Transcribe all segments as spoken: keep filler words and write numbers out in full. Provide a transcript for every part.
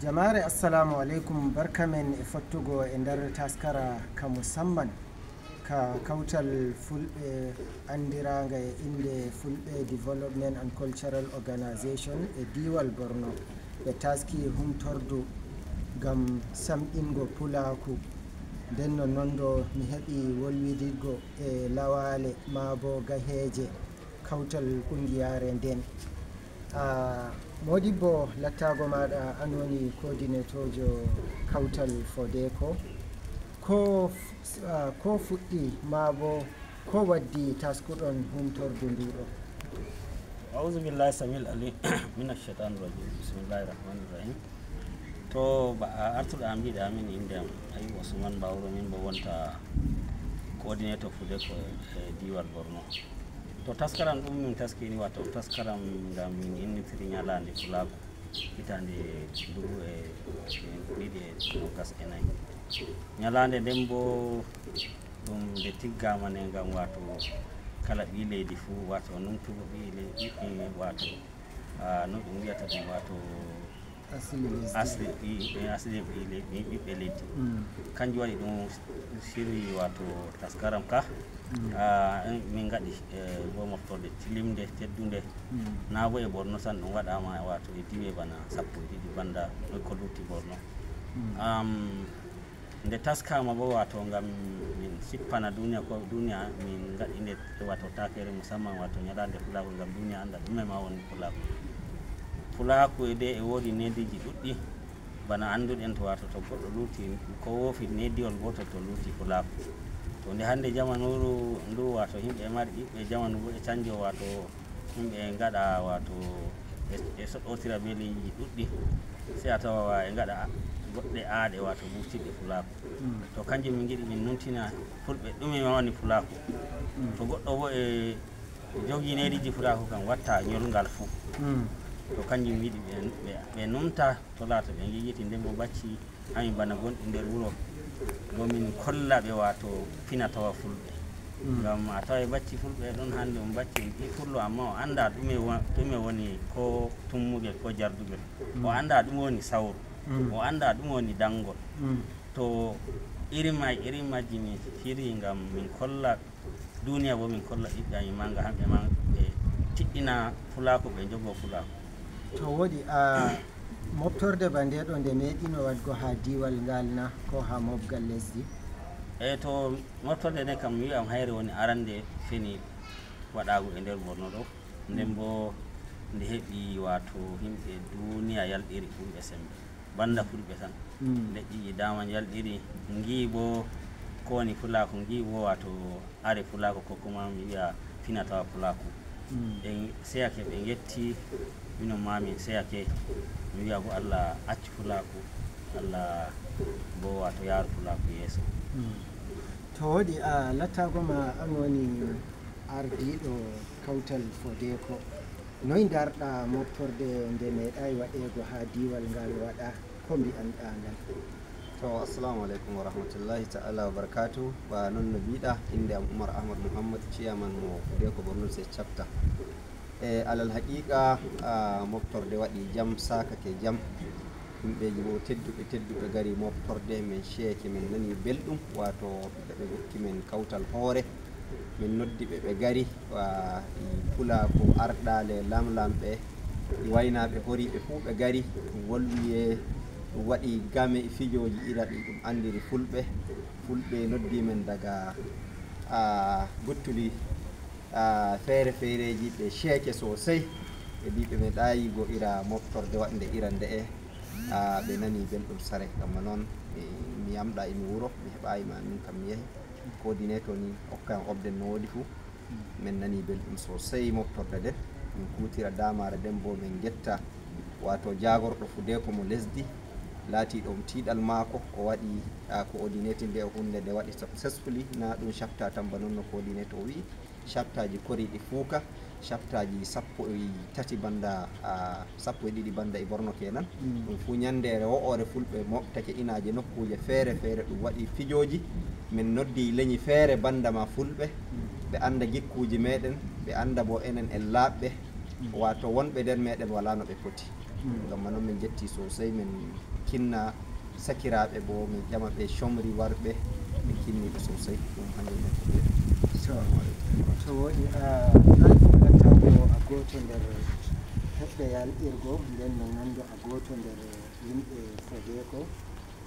Jamaare, assalamu aleykum. Barka men e fottugo e nder taskara ka musamman ka kawtal fulɓe anndiraanga e innde Fulɓe Development and Cultural Organization e diiwal Borno. Ɓe taski humtordu ngam samɗingo pulaaku. Nden no non do mi heɓi wolwididgo e lawaale maa bo gaheeje kawtal kungiyaare nden. Ah, Modibbo, lattaago maaɗa, an woni coordinatorjo kawtal Fodeco. Ko f-, ah, ko fuɗɗi maa bo ko waddi taskuɗon humtordu nduɗo? Auzu billahi samil ali min ashaitan rajim. Bismillahi rahmani rahim. To ba a artuɗo am mbiɗa min innde am Ayuba Usman Bawro, min bo wonta coordinator Fodeco e diiwal Borno. To taskaram ɗum min taskini, wato taskaram ngam min innitiri ñalaande pulaaku hitaande dubu e ɗiɗi e nogas e nayi. Ñalaande nden bo ɗum nde tiggama ne ngam wato kala ɓii leydi fuu, wato numtugo ɓii leydi, ɓii, wato, ah, no ɗum wiyata ɗum, wato asli ɓii, eh, asli ɓii le-, ɓii, ɓiɓɓe leydi. Kanjum waɗi ɗum sirri wato taskaram ka. Ah, en, min ngaɗi, eh, bo moftorde tilimnde, teddunde. Na bo e Borno tan ɗum waɗama wato e diiwe bana sappo e ɗiɗi banda ko lutti Borno. Am, nde taskama bo wato ngam min sippana duniya, ko duniya min ngaɗi nde wato takere musamman wato ñalaande pulaaku ngam duniya anda ɗume ma woni pulaaku. Pulaaku e de e wodi nediji ɗuɗɗi bana annduɗen to, wato to goɗɗo luuti ko woofi nediwol gootol to luuti pulaaku. To nde hannde jamanuru ndu wato yimɓe mari ɓiɓɓe jamanu bo e canjo, wato yimɓe ngaɗa wato e, e soɗɗotira be leyɗeji ɗuɗɗi, sey a tawa e ngaɗa goɗɗe aaɗe wato burtiɗe pulaaku. To kanjum min ngiɗi min numtina fulɓe ɗume ma woni pulaaku. To goɗɗo bo e jogi nediji pulaaku kam watta ñolngal fuu. To kanjum yiɗi ɓe, ɓe, ɓe numta to laato ɓe ngiggiti nden bo bacci amin bana gonɗi nder wuro, bo min kolla ɓe wato fina tawa fulɓe. Ngam a tawa e bacci fulɓe ɗon hannde, on bacci en ɓii fullo, amma o annda ɗume wo-, ɗume woni ko tummugel ko jardugel. O annda ɗume woni sawru. O annda ɗume woni danngol. To irin may, irin majji min firi ngam min kolla duniya bo, min kolla ɓiɓɓe amin manga, hamɓe man ɓe tiɗɗina fulaaku, ɓe jogo fulaaku. To woɗi, a, moftorde ba nde ɗo nde meeɗino waɗgo ha diiwal ngal na ko ha mobgal lesdi? E to moftorde nde kam mi wi'am hayre woni arande feni waɗaago e nder Borno ɗo. Nden bo nde heɓi wato yimɓe duniya yalɗiri fulɓe sembe. Banda fulɓe tan. Leƴƴiji dama yalɗiri, ngi bo ko woni fulaaku, ngi bo wato are fulaaku, ko kuma mi wi'a fina tawa fulaaku. Ɓe seyake, ɓe ngetti, minon ma min seyake. Mi wi'a bo Allah accu fulaaku, Allah bo wato yaaru fulaaku yeeso. To woɗi, a, lattaago ma an woni ardiiɗo kawtal Fodeco. Noy ndarɗa moftorde nde meeɗaay waɗeego ha diiwal ngal waɗa? Ko mbi'anɗa ngal? To, assalamu aleykum wa rahmatullahi ta'ala wa barakatuh. Ba non no mbiɗa, innde am Umar Ahmad Muhammad, ciyaman mo Fodeco Borno State Chapter. E alal haqiqa, a, moftorde waɗi jam, sakake jam. Yimɓeji bo tedduɓe, tedduɓe gari moftorde, min seyake, min nani belɗum, wato ɓe gokki min kawtal hoore. Min noddi ɓe, ɓe gari, wa, ɗi pulaaku arɗaale lamlamɓe, ɗi waynaaɓe horiiɓe fuu ɓe gari. Ɗum wolwi e ɗum waɗi game e fijooji ira ɗi ɗum anndiri fulɓe. Fulɓe noddi men daga, a, guttuli, a, feere feereeji, ɓe ceeke soosey. Ɓe mbii ɓe meeɗaayi go ira moftorde waɗnde ira nde'e. A, ɓe nani belɗum sare. Ngamma noon mi, mi yamɗa emi wuro, mi heɓaayi ma min kam mi yahi. Coordinator ni hokka en update no woodi fuu. Min nani belɗum soosey moftorde nden. Min kuutira damaare nden bo min ngetta, wato, jaagorɗo Fodeco mo lesdi, laatiiɗo ɗum tiiɗal maako, o waɗi, a, coordinating nde, o huunde nde waɗi successfully. Na ɗum chapter tan ba non no coordinator o wi'i, chapterji koriiɗi fuu ka, chapterji sappo e tati banda, a, sappo e ɗiɗi banda e Borno kenan. Ɗum fuu ñandeere wo'ore fulɓe moɓtake inaaje nokkuuje feere feere, ɗum waɗi fijooji. Min noddi leñi feere banda ma fulɓe, ɓe annda gikkuuji meeɗen, ɓe annda bo enen en laaɓɓe, wato wonɓe nder meeɗen walaa no ɓe poti. Ngam ma noon min njetti sosay, min kinna sakiraaɓe boo, min ƴama ɓe comri warɓe, min kinni ɓe sosay. Ɗum hannjum min ko ɓe. To, to wooɗi, a, an lattago a gooto nder heɓɓe yalɗirgo, nden no nganndu a gooto nder yimɓe Fodeeko.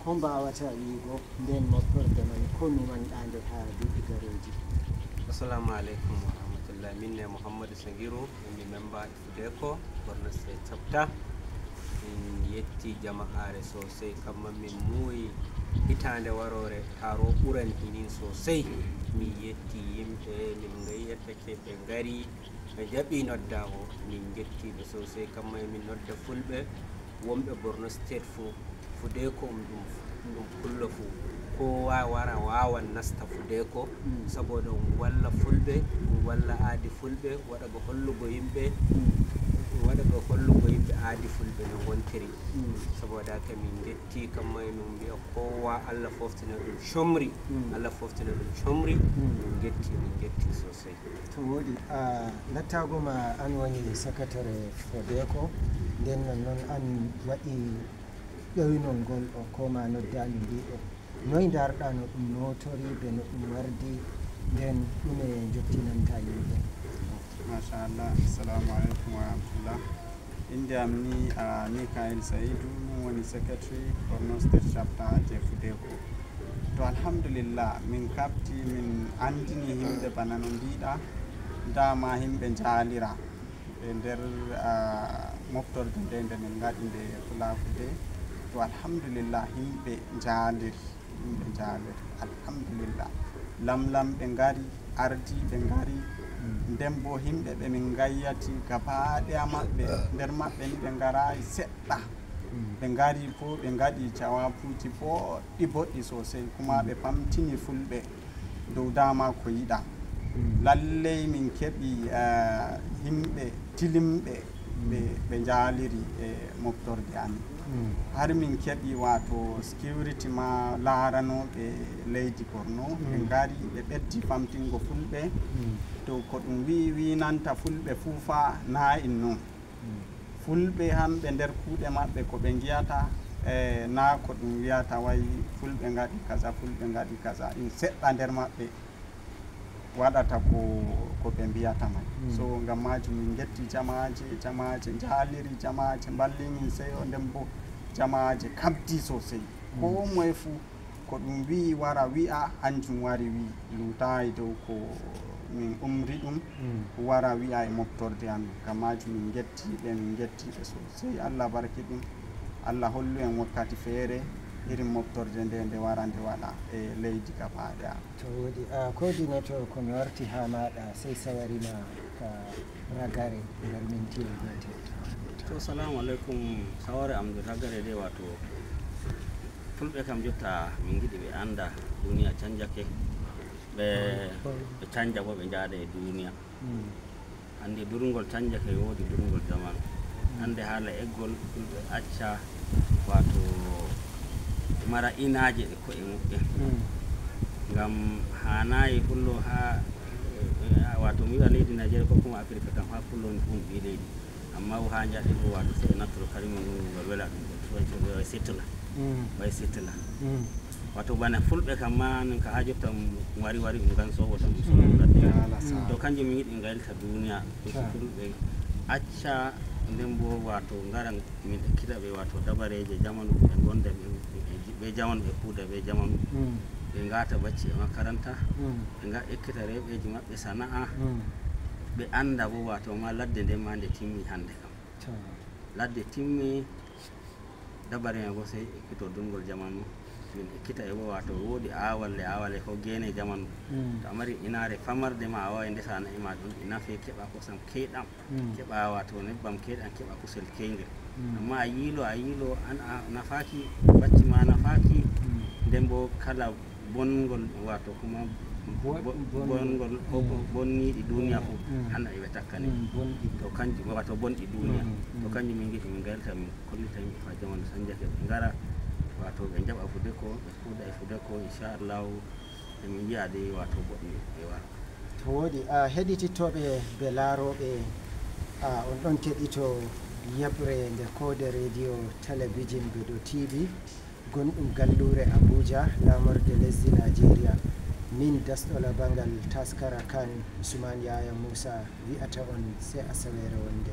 Ko mbaawata wi'go nden moftorde man, ko numanɗaa nde haa duuɓi garooji? Assalamu aleykum wa rahmatullah. Min ne Muhammadu Sagiru, mi memba Fudeeko, Borno State Chapter. Min yetti jama'aare sosay, kamma min muuyi hitaande waroore, taro ɓurani hinin sosay. Min yetti yimɓe, min ngayyatake ɓe ngari, ɓe jaɓi noddago. Min njetti ɓe sosay, kamma min nodda fulɓe wonɓe Borno State fuu. Fudeeko um ɗum, ɗum pullo fuu. Kowa wara waawan nasta Fudeeko, mm, saboda ngu walla fulɓe, ngu walla aadi fulɓe, waɗa go hollugo yimɓe, mm, waɗa go hollugo yimɓe aadi fulɓe no ngontiri. Mm. Saboda haka min njetti, kamma en min mbi'a kowa Allah foftina ɗum comri, mm, Allah foftina ɗum comri, mm, min njetti, min njetti sosay. To wooɗi, a, lattaago ma an woni sakatare Fodeeko, nden non, non an waɗi ɗoynol ngol o koma noddaani mbiɗo. Noy ndarɗa no ɗum nootori be no ɗum wardi, nden ɗume njottinanta yimɓe? Machallah, assalamu aleykum wa rahmatullah. Innde am ni, a, Mikael Saidu, min woni secretary Borno State Chapter je Fudeeko. To, alhamdulillah, min kaɓti, min anndini yimɓe bana no mbiɗa. Dama yimɓe njaalira e nder, a, moftorde nde, nde min ngaɗi nde Fulaaku Day. To, alhamdulillah, yimɓe njaaliri, yimɓe njaaliri, alhamdulillah. Lamlamɓe ngari, ardiiɓe ngari, mm, nden bo yimɓe ɓe min ngayyati gaba ɗaya maɓɓe, nder maɓɓe ni ɓe ngaraay seɗɗa. Mm. Ɓe ngari fuu, ɓe ngaɗi jawaabuuji boɗɗi boɗɗi sosay, kuma, mm, ɓe pamtini fulɓe dow dama ko yiɗa. Mm. Lalley min keɓi, eh, yimɓe tilimɓe ɓe, mm, ɓe njaaliri e moftorde amin. Mm. Har min keɓi, waato, security ma laaranooɓe leydi Borno, ɓe, mm, ngari, ɓe ɓeddi famtingo fulɓe, mm, dow ko ɗum wi'i wiinanta fulɓe fuu fa naa in non. Mm. Fulɓe hamɓe nder kuuɗe maɓɓe ko ɓe ngi'ata, e naa ko ɗum wi'ata way fulɓe ngaɗi kaza, fulɓe ngaɗi kaza. In seɗɗa nder maɓɓe waɗata ko, ko ɓe mbi'ata man. Mm. So ngam maajum min ngetti jama'aaje, jama'aaje njaaliri, jama'aaje mballi min seyo, nden bo jama'aaje kaɓdi sosay. Mm. Koo moye fuu ko ɗum wi'i wara wi'a, hanjum wari wi'i, luutaayi dow ko min umri ɗum, mm, wara wi'a e moftorde amin. Ngam maajum min ngetti ɓe, min ngetti ɓe sosay. Allah barkiɗin, Allah hollu en wakkati feere irin moftorde nde, nde wara nde waɗa e leydi gaba ɗaya. To wooɗi. A, coordinator, ko mi warti haa maaɗa, sey sawari ma ka ragare nder mintiyel gootel. To, salamu aleykum. Saware am nder ragare nde, waato, fulɓe kam jotta min ngiɗi ɓe annda duniya canjake. Ɓe, ɓe canja bo ɓe njaada e duniya. Mm. Hannde durngol canjake, woodi durngol zamanu. Mm. Hannde haala eggol, fulɓe acca, waato, mara inaaje e ko'e muɓɓen. Mm. Ngam haanaayi fullo haa, eh, eh, waato, mi wi'a leydi Najeriya ko kuma Afirka kam, haa fullo woni ɗum ɓii leydi. Amma o haa njaɗi ɗum, waato, sey nattoro kalima ngun ngol wela ɗum, ɗum way, way setla. Mm. Way setla. Mm. Waato, bana fulɓe kam ma, min ka haa jotta, um, wari wari, um gansowo tan, um sodo. Mm. Ladde. Wala sa. To kanjum min yiɗi ngaylita duniya, to, sa, fulɓe acca, nden bo, waato, ngaran min ekkita ɓe, waato, dabareeje jamanu, ɓe ngonda ɓe, ɓe, ɓe, ɓe jamanu, ɓe kuuda ɓe jamanu. Mm. Ɓe ngaata bacci e makaranta, mm, ɓe nga-, ekkita rewɓeeji maɓɓe sana'a. Mm. Ɓe annda bo, waato, ma ladde nden ma nde timmi hannde kam. To. Ladde timmi, dabare ma bo sey ekkito durngol jamanu. Min ekkita e bo, waato, woodi aawalle, aawalle ko geene jamanu. Mm. To a mari inaare famarde ma, a waaway ndesa na'i ma ɗon, ɗi nafe, keɓa kosam keyɗam. Mm. Keɓa, waato, nebbam keyɗam, keɓa kusel keyngel. Mm. Amma a yiilo, a yiilo, an a nafaaki, bacci ma nafaaki, mm, nden bo kala bongol, waato, kuma bo-, bo-, bon-, bonngol, ko, mm, bonniiɗi duniya, mm, fof, mm, hana iɓe takkani. Mm, bonɗi. To kanjum, waato, bonɗi duniya. Mm, mm. To kanjum min ngiɗi min ngaylita, min kollita yimɓe fa jamanu sanjake, ɓe ngara, waato, ɓe njaɓa Fudeeko, ɓe kuuda e Fudeeko, inchallahu, emin njiya dey, waato, boɗɗum e wara. To wooɗi, a, heɗitittooɓe be laarooɓe, a, on ɗon keɗito Yaɓre nde koode rediyo, telebijin, bedo T V, gonɗum galluure Abuja, laamorde lesdi Najeriya. Min dasɗo labangal taskara kan, Usman Yaya Musa, wi'ata on sey asaweere wonde.